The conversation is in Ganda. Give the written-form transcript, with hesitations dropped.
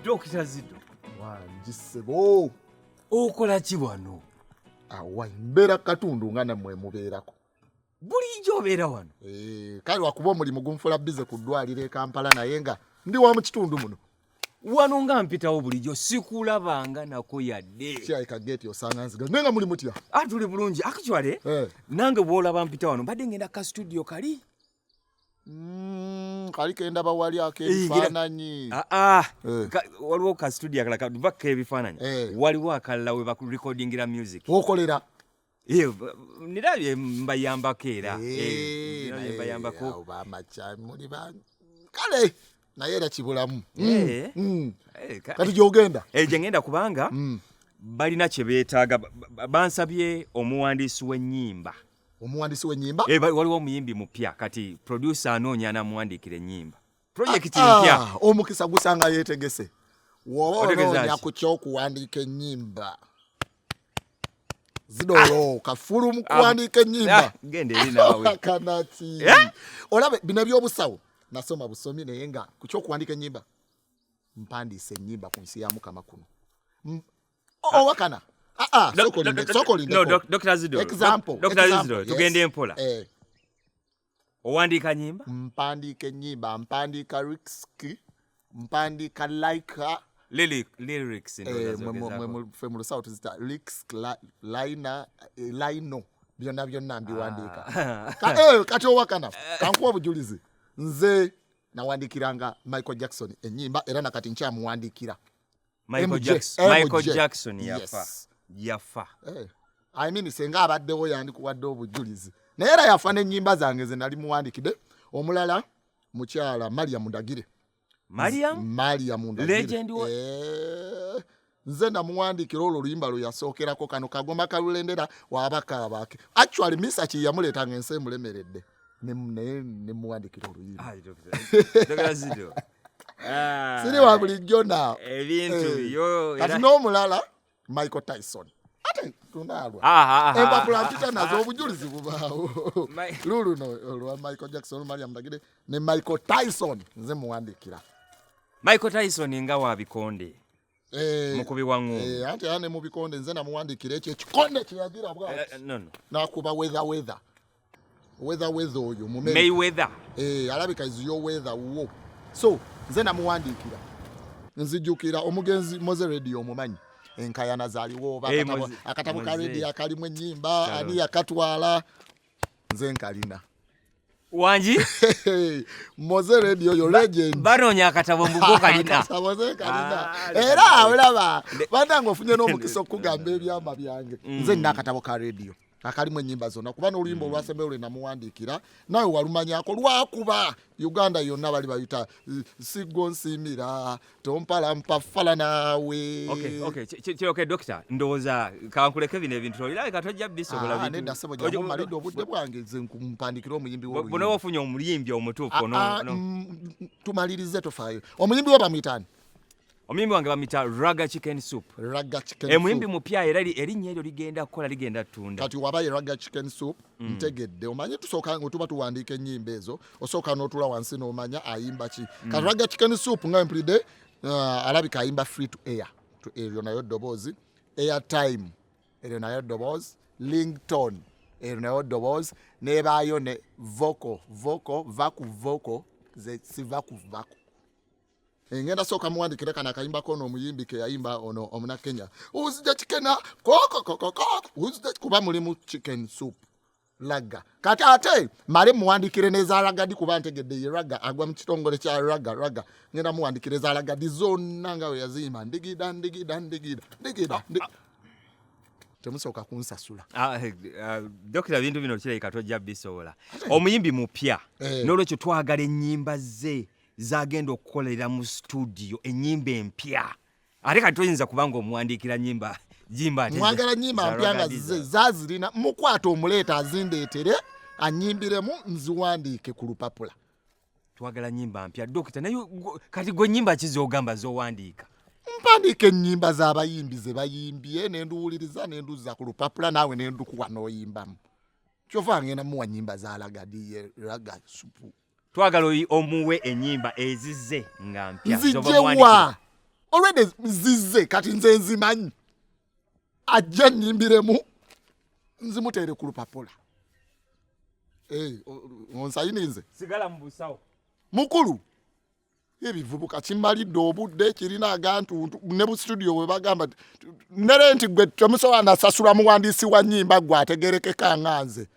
Dokita Zido. Wangi ssebo. Okola ki wano? Awa mbeera katundu nga nammwe mubeerako. Bulijjo obeera wano? Eh, kale lwakuba omulimu gunfula bize ku ddwaliro e Kampala naye nga ndi wa mu kitundu muno. Wano nga mpitawo bulijjo sikulabanga nako yadde. Kirabika geeti osanga nziga naye nga muli mutya? Ah, tuli bulungi. Actually, eh. Nange bw'olaba mpita wano mbadde ngenda ka studio kali. Kali kendaba wali ak'ebifaananyi. Ah, ah. Eh. Waliwo ka studio akalala va k'ebifaananyi. Eh. Waliwo akalala we bakurekodingira music. Wokolera? Nirabye mbayambako era. Eh, Nirabye naye mbayambako. awo bamaca muli ba kale naye era kibulamu. Kati gy'ogenda? Gye ngenda kubanga balina kye beetaaga. Bansabye omuwandiisi w'ennyimba. Omuwandiisi w'ennyimba? Waliwo omuyimbi mupya kati producer anoonya anamuwandiikira ennyimba. Project mpya. Omukisa gusanga yeetegese. Woba Otegeeza onoonya ki? ku ky'okuwandiika ennyimba. Zidolo, kafulu mu kuwandiika ennyimba. Genda eri naawe. Kanaki. Olabe bino eby'obusawo nasoma busomi naye nga ku ky'okuwandiika ennyimba mpandiise ennyimba ku nsi ya Mukama kuno. Owakana. Sooka olinde, sooka olindeko. No, Dr. Zidolo. Example, Dr. example, Zidolo, yes. tugende mpola. Owandiika nnyimba? Mpandiika ennyimba, mpandiika risk, mpandiika like. Lyrics ndowooza zogezaako. Ffe mu lusawo tuzita lyrics, liner, lino, byonna byonna mbiwandiika. Kati owakana, kankuwa obujulizi. Nze nawandiikiranga Michael Jackson ennyimba era nakati nkyamuwandiikira. MJ, MJ. Michael Jackson yafa. Yes. Yafa. I mean, senga abaddewo yandikuwadde obujulizi. Naye era yafa n'ennyimba zange ze nali muwandiikidde. Omulala mukyala Mariam Ndagire. Mariam? Mariam Ndagire. Legend wa- Nze namuwandiikira olwo oluyimba lwe yasookerako kano kagoma kalulendera wabakaabake. Actually, Misa ki yamuleetanga ensi emulemeredde. Naye ne muwandiikira oluyimba. Ai, Dr. Zido. Siri wa bulijjo na. Ebintu byo Kati era- n'omulala Michael Tyson. Ate tunaalwa. Empapula mpita nazo obujulizi bubaawo. Luluno olwa Michael Jackson, Mariam Ndagire ne Michael Tyson nze muwandiikira. Michael Tyson nga wa bikonde. Mukubi wa ng'ombe. Anti era ne mu bikonde nze namuwandiikira ekyo ekikonde kye yagira bw'ati. No, no. N'akuba weather, weather. Weather, weather oyo mu America. Mayweather. Alabika is your weather wo. So nze namuwandiikira. Nzijukira omugenzi Moze Radio omumanyi. Enkayana zaaliwo oba akatabo ka Moze. radio akalimu ennyimba, Kitalo. ani yakatwala? Nze nkalina. Wangi? Moze Radio yo legend. Banoonya akatabo mbugo kalina. Akatabo nze nkalina. Era olaba, bannange ofunye n'omukisa okugamba ebyama byange. Nze nina akatabo ka radio akalimu ennyimba zonna kuba n'oluyimba olwasembayo lwe namuwandiikira naawe walumanyako lwakuba Uganda yonna bali bayita siggo nsiimira tompala mpa fala naawe. Okay, okay, okay, doctor, ndowooza kankuleke bino ebintu olirabika tojja bisobola bintu. Nedda ssebo, jangu mmalidde obudde bwange nze nkumpandikire omuyimbi w'oluyimba. Bw'onoba ofunye omuyimbi omutuufu, ono. Tumalirize tofaayo. Omuyimbi we bamuyita ani? Omuyimbi wange bamuyita Raga Chicken Soup. Raga Chicken Omuyimbi Soup. mupya era erinnya eryo ligenda kukola, ligenda ttunda. Kati waba ye Raga Chicken Soup, ntegedde. Omanyi tusooka nga tuba tuwandiika ennyimba ezo, osooka n'otuula wansi n'omanya ayimba ki. Kati Raga Chicken Soup nga mpulidde, alabika ayimba free to air. To eryo nayo ddoboozi. Airtime, eryo nayo ddoboozi. Ringtone, eryo nayo ddoboozi. N'ebaayo ne vocal, vocal, va ku vocal, ze siva ku vocal. Ngenda sooka muwandikire kano akayimba kono omuyimbi ke yayimba ono Omunakenya. Uzija chicken, koko, koko, koko, uzija, kuba mulimu chicken soup. Raga. Kati ate male muwandikire n'eza ragadi kuba ntegedde ye raga agwa mu kitongole kya raga, raga. Ngenda muwandikire eza ragadi zonna nga bwe yaziyimba. Ndigida, ndigida, ndigida, ndigida, Temusooka kunsasula. Dokita, bintu bino kirabika tojja bisobola. Omuyimbi mupya. N'olwekyo twagala ennyimba ze zagenda okukolera mu studio, ennyimba empya. Ate kati toyinza kubanga omuwandiikira nnyimba jimba ate Mwagala nnyimba za mpya nga Ragadi zize, za- zaazirina, mukwate omuleeta azindeetere, annyimbiremu nziwandiike ku lupapula. Twagala nnyimba mpya, dokita, naye kati gwe nnyimba ki z'ogamba z'owandiika? Mpandiika ennyimba z'abayimbi ze bayimbye, ne nduwuliriza, ne nduzza ku lupapula, naawe ne ndukuwa n'oyimbamu. Kyova ngenda muwa nnyimba za Ragadi ye Raga Supu. Twagala omuwe ennyimba ezize nga mpya. Nzijje Z'oba muwandiikira. wa? Already zizze, kati nze nzimanyi. Ajja nnyimbiremu, nzimuteere ku lupapula. Eh, onsayinize. Sigala mu busawo. Mukulu, ebivubuka kimalidde obudde, kirina agantuntu ne bu studio bwe bagamba nere nti gwe temusobola nasasula muwandiisi wa nnyimba gwe ategerekeka nga nze.